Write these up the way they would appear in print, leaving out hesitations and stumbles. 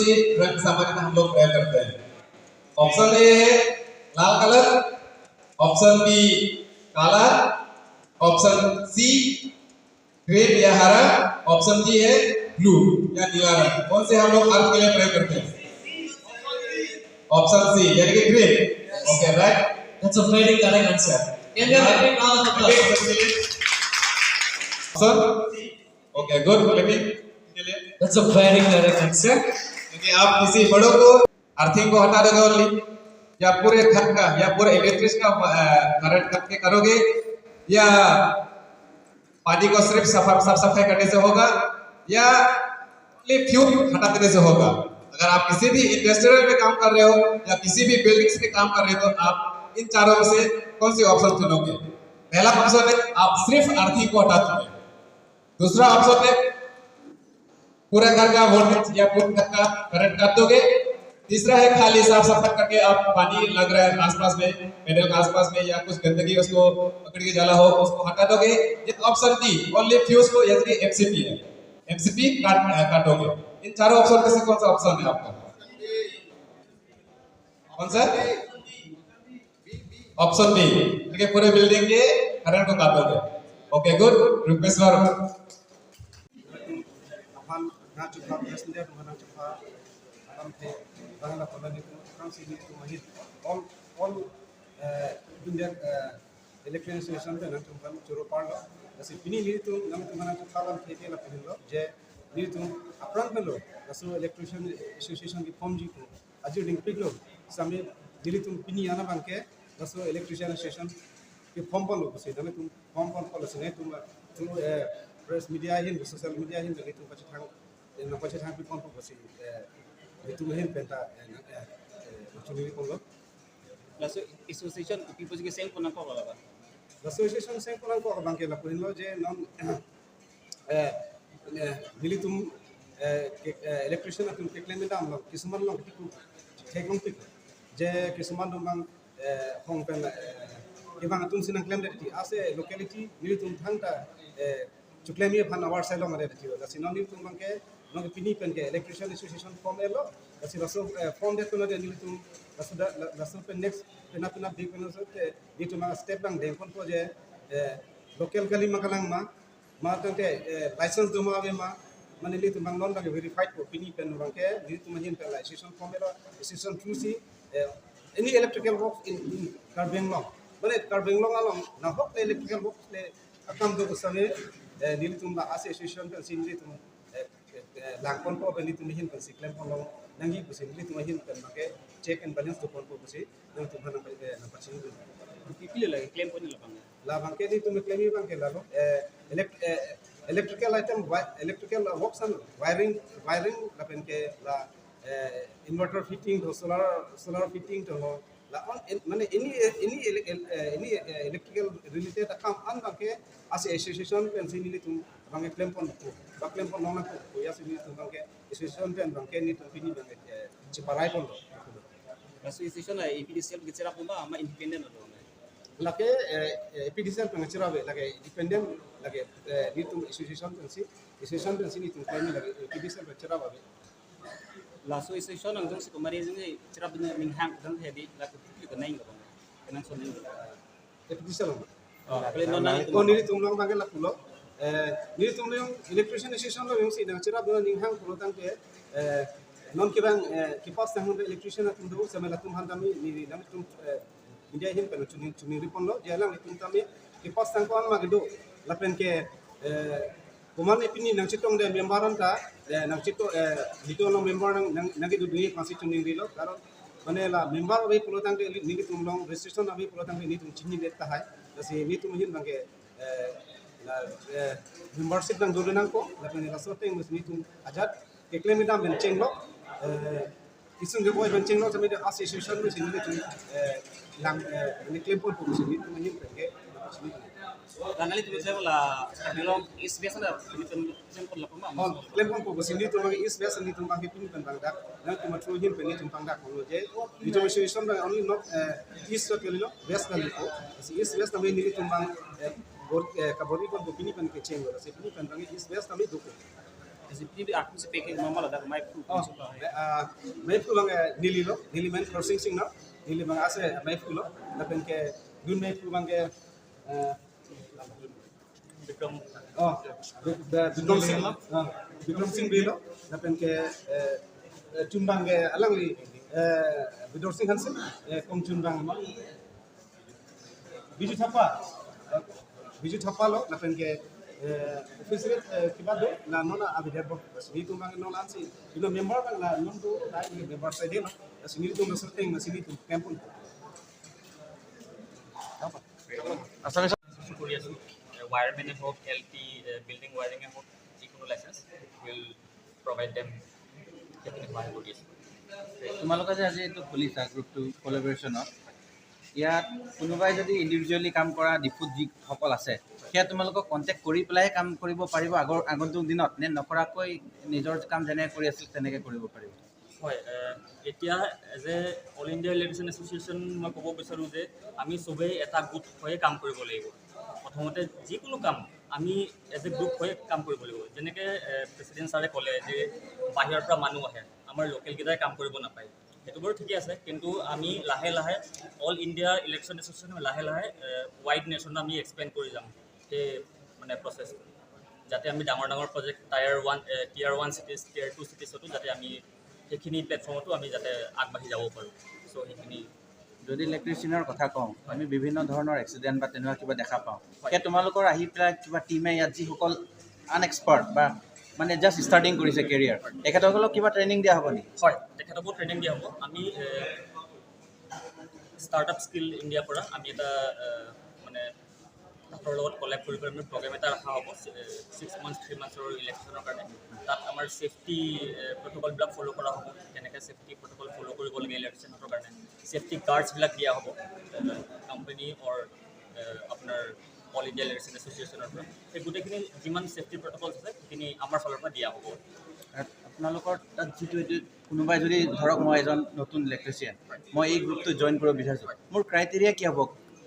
सी रंग सामान्यतः हम लोग प्रयोग करते हैं? ऑप्शन ए है लाल कलर, ऑप्शन बी काला, ऑप्शन सी ग्रीन या हरा, ऑप्शन डी है ब्लू या नीला रंग। कौन से हम लोग अर्थ के लिए प्रयोग करते हैं? ऑप्शन सी यानी कि green. Okay, right. That's a very correct answer. Can we have a big round of applause? Option okay, good clapping के लिए। That's a very correct answer. क्योंकि आप किसी बड़ों को अर्थिंग को हटा दोगे ओनली, या पूरे घर का या पूरे इलेक्ट्रिक का करंट करके करोगे, या पानी को सिर्फ सफा साफ सफाई करने से होगा, या फ्यूज हटा देने से होगा। अगर आप किसी भी इंडस्ट्रियल में काम कर रहे हो या किसी भी बिल्डिंग्स में काम कर रहे हो, तो आप इन चारों में से कौन सी ऑप्शन चुनोगे? पहला ऑप्शन है आप सिर्फ अर्थिंग को हटा दोगे। दूसरा ऑप्शन है पूरा घर का वोल्टेज या पूरे घर का करंट काट दोगे। तीसरा है खाली साफ सफाई करके आप पानी लग रहा है आसपास में, पैनल के आसपास में, या कुछ गंदगी उसको पकड़ के जाला हो, उसको हटा दोगे। ये ऑप्शन डी ओनली फ्यूज को, यानी कि एमसीबी है, एमसीबी काटोगे। इन चारों ऑप्शन में से कौन सा ऑप्शन है आपका? कौन सा? ऑप्शन बी, ठीक है, पूरे बिल्डिंग के करंट को काटोगे। Okay, good Rupeshwar. Apan na chupa president mana chupa alam the bangla kolani tu council ni tu mahit all India electric association pe na tum kan churo parlo asi pini ni tu nam tu mana chupa alam the la pini lo je ni tu aprang pe lo asu electrician association ki form ji ko aju ding pik lo same dili tum pini ana bangke asu electrician association ki form pon lo si dame tum form pon pon lo sine tum tu press media hin, social media hin dari tum pachi thang na pachi thang pi pon po si itu hin penta chuni pon lo. Laso association people ke same pun ko ba? Association seng pon ko bangke la puhin lo je non dili tum electrician atum ke claim dam lo kisman lo tiku thek long tik je kisman dum bang hong pen ibang atum sinang claim de ase locality nili tum thang ta chuklemi phan award sai long re ti la sinon ni tum bangke no pini pen ke electrician association form elo la si laso form de kono de ni tum laso laso pen next pena pena bi kono so te ni tum step bang deng kon ko je local gali makalang ma ma tante license do ma ave ma mane li tum bang non bang verified ko pini pen bangke ni tum hin pen association form elo association through si any electrical work in Karbi Anglong mane Karbi Anglong along na hok electrical work le akam do same nili tum la association pen sin nili tum langkon ko ben tum hin pen si claim ko long nangi ko sin nili tum hin pen make check and balance do kon ko si nang tum han na pachin people la claim pun la bang la bangke ni tum claim bangke la lo electrical item, electrical works and wiring la pen ke la inverter fitting to solar fitting to la on mane any electrical related kam an bangke as association pen sin nili tum bangke claim pon ko ba claim pon nong na ko ya sin nili tum bangke association pen bangke ni tum pini bangke chiparai pon lo. Association la APDCL ke chera pun ba ama independent lo? Lake APDCL pen chera be lake independent lake ni tum association pen si association pen sin ni tum claim lake APDCL pen chera ba be. La association ang jong si kumari jong chera bin ming hang jong he la ko people ko nai ko kanang son nai. APDCL oh kle non nang ko nili tum long bangke la pulo nili tum long electrician association lo yong si na chera bin ning hang pulo tang ke non ke bang ki pas tang electrician atum do samela tum han dami ni dami tum India hin pen chuni chuni ripon lo jalang tum tami ki pas tang ko an magdo la pen ke kuman ipini nang chitong de member ta nang chito lito long member nang nagi du dui pasi chuni ri lo karon mane la member abai pulo tang ke ni tum long registration abai pulo tang ke ni tum chini det ta hai si ni tum hin bangke la membership nang dole nang ko la pen la so teng ni tum ajat ke claim dam ben cheng lo isung ge boy ben cheng lo chami de association ni sin ni tum lang ni claim pon po ni tum hin ke chini. Ranali tu saya la belum is biasa na ni tum sem pon la pun ma claim pon po sin ni tum is biasa ni tum bang ke pin pen bang dak na tum tru hin pen ni tum pang dak ko je ni tum association bang only not is so ke lo west na ko si is west na ni tum bang bor kabori pon po pini pen ke cheng lo si pini pen bang is west na mi duko. Ti aku si peke mama la da mai phu. Oh, may phu bang nili lo, nili men crossing sing no, nili bang ase may phu lo, lapen ke dun may phu bang ke Bikram. Oh, Bikram Singh lo, Bikram Singh bi lo, lapen ke chumbang ke alang li Bidor Singh Hansen, kong chumbang ma. Biju Thapa, Biju Thapa lo, lapen ke officer kiba do la nona abi derbo sini tu bang nona ansi ino member bang la non do la member sai de no sini tu masar teng sini tu campun. কৰি আছোঁ, ৱায়াৰমেনে হওক, L T building ৱায়াৰিঙে হওক, যিকোনো licence will provide them, সেইখিনি সহায় কৰি আছোঁ। তোমালোকে যে আজি এইটো খুলিছা গ্ৰুপটো কলেবৰেশ্যনত, ইয়াত কোনোবাই যদি ইণ্ডিভিজুৱেলি কাম কৰা ডিফুত যিসকল আছে, সেয়া তোমালোকক কণ্টেক্ট কৰি পেলাই কাম কৰিব পাৰিব আগন্তুক দিনত নে নকৰাকৈ নিজৰ কাম যেনেকৈ কৰি আছিল তেনেকৈ কৰিব পাৰিব? হয়, এতিয়া as a All India Electrician Association মই ক'ব বিচাৰোঁ যে আমি চবেই এটা গোট হৈয়ে কাম কৰিব লাগিব। প্ৰথমতে যিকোনো কাম আমি এজ এ গ্ৰুপ হৈয়ে কাম কৰিব লাগিব। যেনেকৈ প্ৰেচিডেণ্ট ছাৰে ক'লে যে বাহিৰৰ পৰা মানুহ আহে, আমাৰ লোকেলকেইটাই কাম কৰিব নাপায়, সেইটো বাৰু ঠিকে আছে। কিন্তু আমি লাহে লাহে অল ইণ্ডিয়া ইলেক্ট্ৰিচিয়ান এছ'চিয়েশ্যন লাহে লাহে ৱাইড নেশ্যন আমি এক্সপেণ্ড কৰি যাম সেই মানে প্ৰচেছটো, যাতে আমি ডাঙৰ ডাঙৰ project tier 1 cities, tier 2 চিটিজতো যাতে আমি সেইখিনি প্লেটফৰ্মতো আমি যাতে আগবাঢ়ি যাব পাৰোঁ। চ' সেইখিনি। যদি ইলেক্ট্ৰিচিয়ানৰ কথা কওঁ, আমি বিভিন্ন ধৰণৰ এক্সিডেণ্ট বা তেনেকুৱা কিবা দেখা পাওঁ। সেয়া তোমালোকৰ আহি পেলাই কিবা টীমে ইয়াত যিসকল আনএক্সপাৰ্ট বা মানে জাষ্ট ষ্টাৰ্টিং কৰিছে কেৰিয়াৰ, তেখেতসকলক কিবা ট্ৰেইনিং দিয়া হ'ব নেকি? হয়, তেখেতকো ট্ৰেইনিং দিয়া হ'ব। আমি ষ্টাৰ্টআপ স্কিল ইণ্ডিয়াৰ পৰা আমি এটা মানে তাহাঁতৰ লগত কলেব কৰি পেলাই আমি প্ৰগ্ৰেম এটা ৰখা হ'ব 6 মান্থছ, 3 মান্থছৰ ইলেক্ট্ৰিচিয়ানৰ কাৰণে। তাত আমাৰ ছেফটি প্ৰট'কলবিলাক ফ'ল' কৰা হ'ব, কেনেকৈ ছেফটি প্ৰট'কল ফ'ল' কৰিব লাগে ইলেক্ট্ৰিচিয়ানৰ কাৰণে। ছেফটি গাৰ্ডছবিলাক দিয়া হ'ব কোম্পানী অৰ আপোনাৰ অল ইণ্ডিয়া ইলেক্ট্ৰিচিয়ান এছ'চিয়েশ্যনৰ পৰা। সেই গোটেইখিনি যিমান ছেফটি প্ৰট'কলছ আছে, সেইখিনি আমাৰ ফালৰ পৰা দিয়া হ'ব। আপোনালোকৰ তাত যিটো এইটো কোনোবাই যদি ধৰক মই এজন নতুন ইলেক্ট্ৰিচিয়ান, মই এই গ্ৰুপটো জইন কৰিব বিচাৰিছোঁ, মোৰ ক্ৰাইটেৰিয়া কি হ'ব?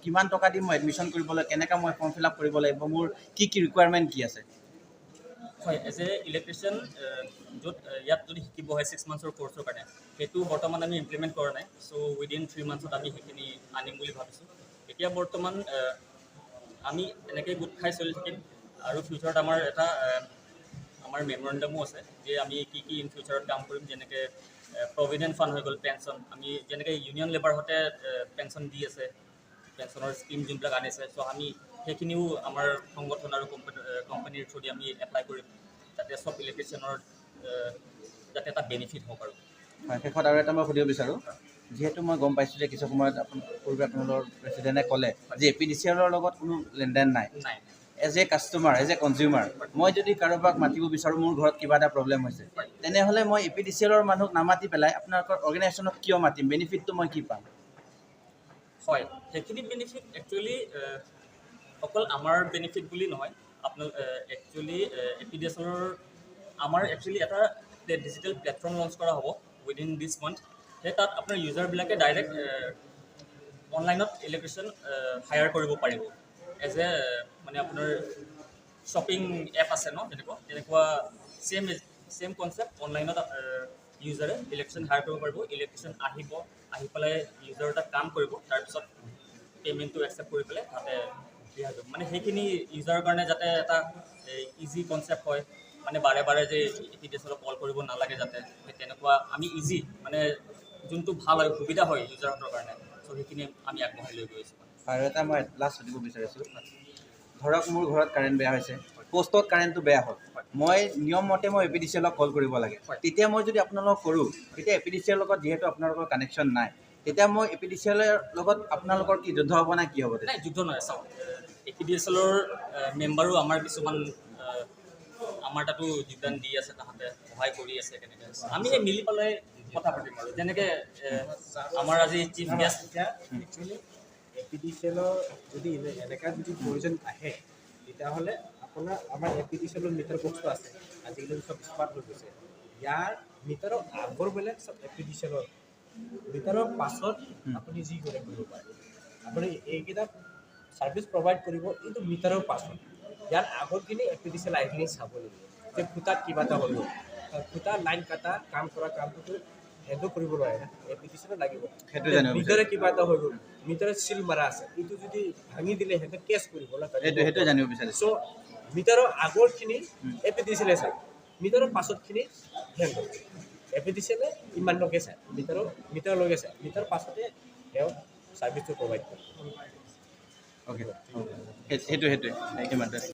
কিমান টকা দি মই এডমিশ্যন কৰিবলৈ, কেনেকৈ মই ফৰ্ম ফিল আপ কৰিব লাগিব, মোৰ কি কি ৰিকুৱাৰমেণ্ট কি আছে? হয়, এজ এ ইলেক্ট্ৰিচিয়ান য'ত ইয়াত যদি শিকিব হয় 6 মান্থছৰ কৰ্চৰ কাৰণে, সেইটো বৰ্তমান আমি ইমপ্লিমেণ্ট কৰা নাই। চ' উইদিন 3 মান্থছত আমি সেইখিনি আনিম বুলি ভাবিছোঁ। এতিয়া বৰ্তমান আমি এনেকৈ গোট খাই চলি থাকিম আৰু ফিউচাৰত আমাৰ এটা আমাৰ মেমৰেণ্ডামো আছে যে আমি কি কি ইন ফিউচাৰত কাম কৰিম। যেনেকৈ প্ৰভিডেণ্ট ফাণ্ড হৈ গ'ল, পেঞ্চন, আমি যেনেকৈ ইউনিয়ন লেবাৰহঁতে পেঞ্চন দি আছে, পেঞ্চনৰ স্কীম যোনবিলাক আনিছে, চ' আমি সেইখিনিও আমাৰ সংগঠন আৰু কোম্পানীৰ থ্ৰুদি আমি এপ্লাই কৰিম, যাতে চব ইলেক্ট্ৰিচিয়ানৰ যাতে এটা বেনিফিট হওক আৰু। হয়, শেষত আৰু এটা মই সুধিব বিচাৰোঁ। যিহেতু মই গম পাইছোঁ যে কিছু সময়ত পূৰ্বে আপোনালোকৰ প্ৰেচিডেণ্টে ক'লে যে এ পি ডি চি এলৰ লগত কোনো লেনদেন নাই। নাই। As a customer, as a consumer, মই যদি কাৰোবাক মাতিব বিচাৰোঁ, মোৰ ঘৰত কিবা এটা প্ৰব্লেম হৈছে, তেনেহ'লে মই এ পি ডি চি এলৰ মানুহক নামাতি পেলাই আপোনালোকৰ অৰ্গেনাইজেশ্যনক কিয় মাতিম? বেনিফিটটো মই কি পাম? হয়, সেইখিনি বেনিফিট একচুৱেলি অকল আমাৰ বেনিফিট বুলি নহয়, আপোনাৰ actually A P D S এলৰ আমাৰ একচুৱেলি এটা ডিজিটেল প্লেটফৰ্ম লঞ্চ কৰা হ'ব উইদিন দিছ মান্থ। সেই তাত আপোনাৰ ইউজাৰবিলাকে ডাইৰেক্ট অনলাইনত ইলেক্ট্ৰিচিয়ান হায়াৰ কৰিব পাৰিব। এজ এ মানে আপোনাৰ শ্বপিং এপ আছে ন, তেনেকুৱা তেনেকুৱা ছেম ছেম কনচেপ্ট। অনলাইনত ইউজাৰে ইলেক্ট্ৰিচিয়ান হায়াৰ কৰিব পাৰিব। ইলেক্ট্ৰিচিয়ান আহিব, আহি পেলাই ইউজাৰৰ তাত কাম কৰিব, তাৰপিছত পে'মেণ্টটো একচেপ্ট কৰি পেলাই তাতে দিয়া যাব। মানে সেইখিনি ইউজাৰৰ কাৰণে যাতে এটা ইজি কনচেপ্ট হয়, মানে বাৰে বাৰে যে এ পি ডি এছ এলক কল কৰিব নালাগে যাতে, সেই তেনেকুৱা আমি ইজি মানে যোনটো ভাল হয়, সুবিধা হয় ইউজাৰহঁতৰ কাৰণে, চ' সেইখিনি আমি আগবঢ়াই লৈ গৈ আছোঁ। আৰু এটা মই লাষ্ট সুধিব বিচাৰিছোঁ। ধৰক মোৰ ঘৰত কাৰেণ্ট বেয়া হৈছে, পষ্টত কাৰেণ্টটো বেয়া হ'ল, মই নিয়মমতে মই এ পি ডি চি এলক কল কৰিব লাগে। তেতিয়া মই যদি আপোনালোকক কৰোঁ, তেতিয়া এ পি ডি চি এলৰ লগত যিহেতু আপোনালোকৰ কানেকশ্যন নাই, তেতিয়া মই এ পি ডি চি এলৰ লগত আপোনালোকৰ কি যুদ্ধ হ'ব নে কি হ'ব তেতিয়া? নাই, যুদ্ধ নহয়। চাওক, এ পি ডি এছ এলৰ মেম্বাৰো আমাৰ কিছুমান আমাৰ তাতো যোগদান দি আছে, তাহাঁতে সহায় কৰি আছে। কেনেকৈ আমি সেই মিলি পেলাই কথা পাতিম আৰু যেনেকৈ আমাৰ আজি চিফ গেষ্ট এতিয়া actually A P D C এলৰ যদি এনেকুৱা যদি প্ৰয়োজন আহে, তেতিয়াহ'লে আপোনাৰ আমাৰ এ পি ডি চি এলৰ মিটাৰ বক্সটো আছে। আজিকালি চব স্মাৰ্ট হৈ গৈছে। ইয়াৰ মিটাৰৰ আগৰ বেলেগ চব এ পি ডি চি এলৰ, মিটাৰৰ পাছত আপুনি যি কৰে কৰিব পাৰে। আপুনি এইকেইটা ছাৰ্ভিচ প্ৰভাইড কৰিব, এইটো মিটাৰৰ পাছত। ইয়াৰ আগৰখিনি A P D C L আহি কিনি চাব লাগিব। যে খুঁটাত কিবা এটা হৈ গ'ল, খুঁটা লাইন কাটা কাম কৰা কামটোতো হেণ্ডো কৰিব নোৱাৰে না, এ পি ডি চি এলৰ লাগিব। সেইটো জানিব। মিটাৰে কিবা এটা হৈ গ'ল, মিটাৰত চিল মাৰা আছে, এইটো যদি ভাঙি দিলে সিহঁতে কেছ কৰিব না। সেইটোৱে জানিব বিচাৰিছোঁ। চ' মিটাৰৰ আগৰখিনি এ পি ডি চি এলে চায়, মিটাৰৰ পাছতখিনি সিহঁতে, এ পি ডি চি এলে ইমানলৈকে চায়, মিটাৰলৈকে চায়, মিটাৰৰ পাছতে তেওঁ ছাৰ্ভিচটো প্ৰভাইড কৰে। অ'কে, সেইটোৱে ইমানটোৱে।